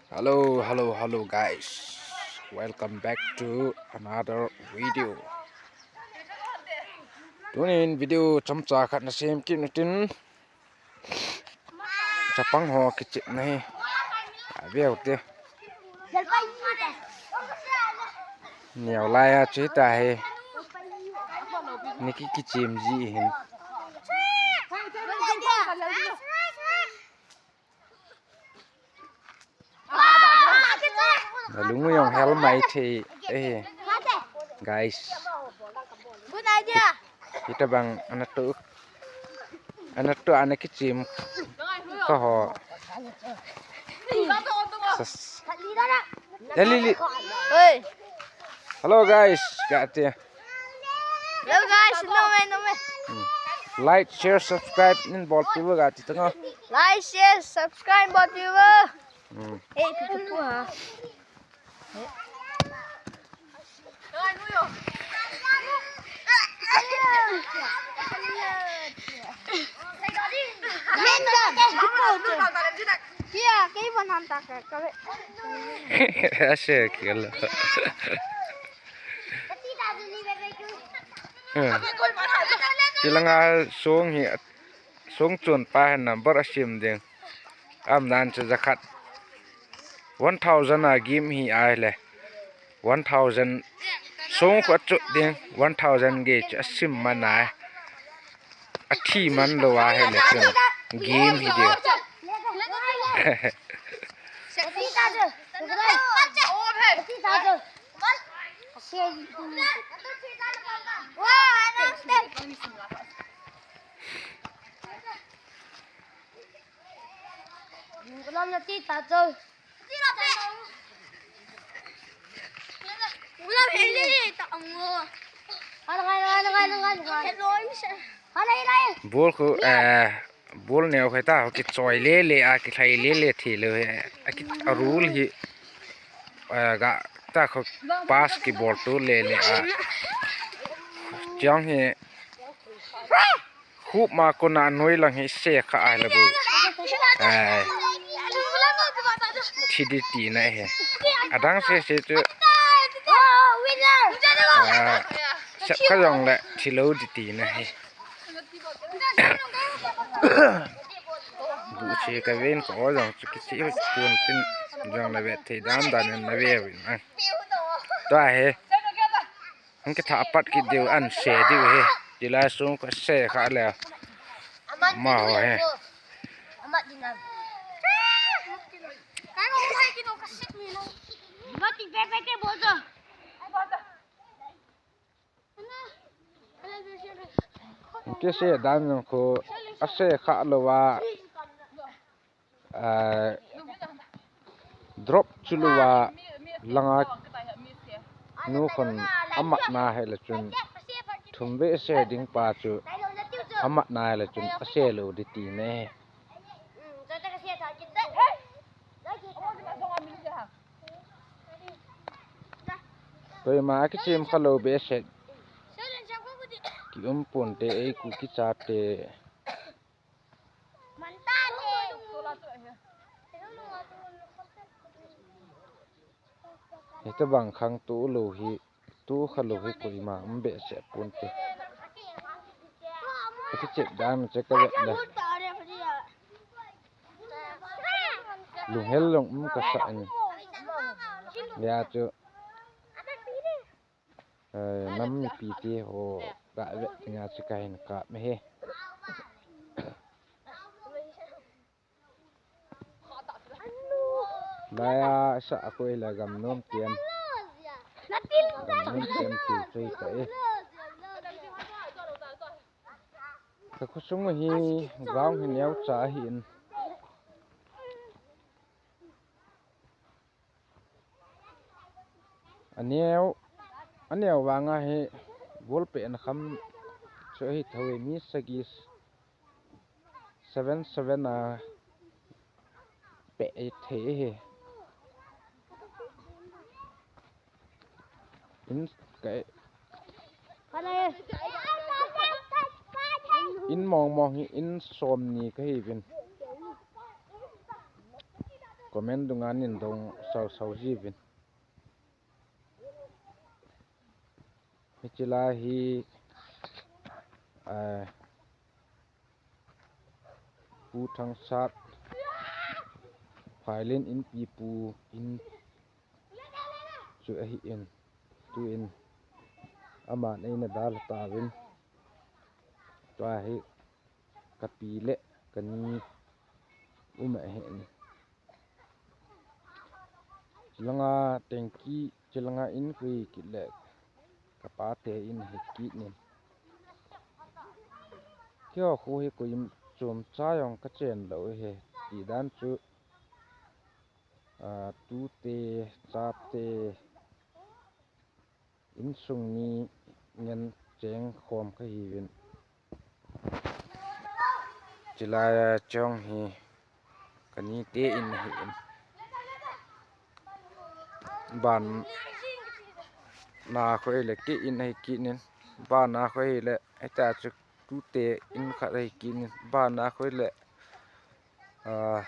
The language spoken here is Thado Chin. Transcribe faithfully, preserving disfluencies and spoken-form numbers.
Hello, hello, hello guys. Welcome back to another video. Tunin video chomcha khat na sem kit nutin. Chapang ho kichep na hi. Aviau te. Neo lai a chi ta hi. Niki kichim ji hin. Nalung jong hel mai thei eh, guys. Good idea. Hitabang ana tu, ana tu ana kichim ka ho. Sas. Ya, Lily. Oi. Hello guys, kati. Hello guys, no me, no me. Hmm. Like, share, subscribe nin bol piu kati tanga. Like, share, subscribe bol piu. Hmm. Hey, piu piu ha. Kia, kei banan ta ka, ka. Ase kila. Hmm. Kilanga song hi, song chun pa hin number asim ding. Am nan chu jakhat. One thousand a game hi ai le. One thousand song ko chu ding. One thousand ge chu asim man ai. Athi man lo a hi le chu. Game hi ding. Bol ko, eh, bol neo khai ta, kichoi le le a, kilhai le le thi lo he, a ki, a rule hi, eh, ga ta ko pass kibol tu le le a. Chiang hi, Khup ma kona noi lang hi se kha ai la bu. Ai. Thi di ti na he. Adang se se chu. Ah, sep kha jong le thi lo di ti na he. Bu se ka ven ko jong chu ki ti ho chun tin jong la ve thei dan dan na ve vin. Tua he. Hung kitha apat kit diu an se diu he. Tilai sung ko se kha le. Ma ho he. Hung kise dan jong ko ase kha lou va. Ah, drop chu lou va langa nu khun amat na he le chun thum ve se ding pa chu amat na he le chun ase lou di ti ne. Koima kichem kha lou be se ki um pon te ei ku kicha te. Hita bang khang tu lou hi, tu kha lou hi koima um be se pon te. Ka kichep dan che ka vet le. Lunghel long um ka sa in. Ya chu. Eh, nam mipi te ho ka vet nga chu ka hin kap me he. Laya sa a koi la gam nom tiam. Gam nom tiam ti choi ta e. Ka khosung hi ground hi neo cha hi in. Aneo, aneo vanga hi ball pe an kham chu hi thawi mi sagi seven seven a pe thei hi. In ka in mong mong hi in som ni ka hi vin. Comment dunga nin dong sau sau jiuvin. Hiche lai hi, ah, Pu Thangsat Phailin inpipu in chu ahin, tuin aman eina dalha tauvin. Tua hi kapi le kani um ahin. Chulanga tengki, chulanga in hui kit le kapate in hi kit nin. Keiho khu hi koichomcha jong kachen lou hi, ti dan chu, ah, tute, chate, insung mi ngen cheng khom kahiuvin. Chulai a chong hi kanite in ahin. Bana khu hile kei in ahi kit nin. Bana khu hile, hitia chu tute in khat ahi kit nin. Bana khu hile, ah,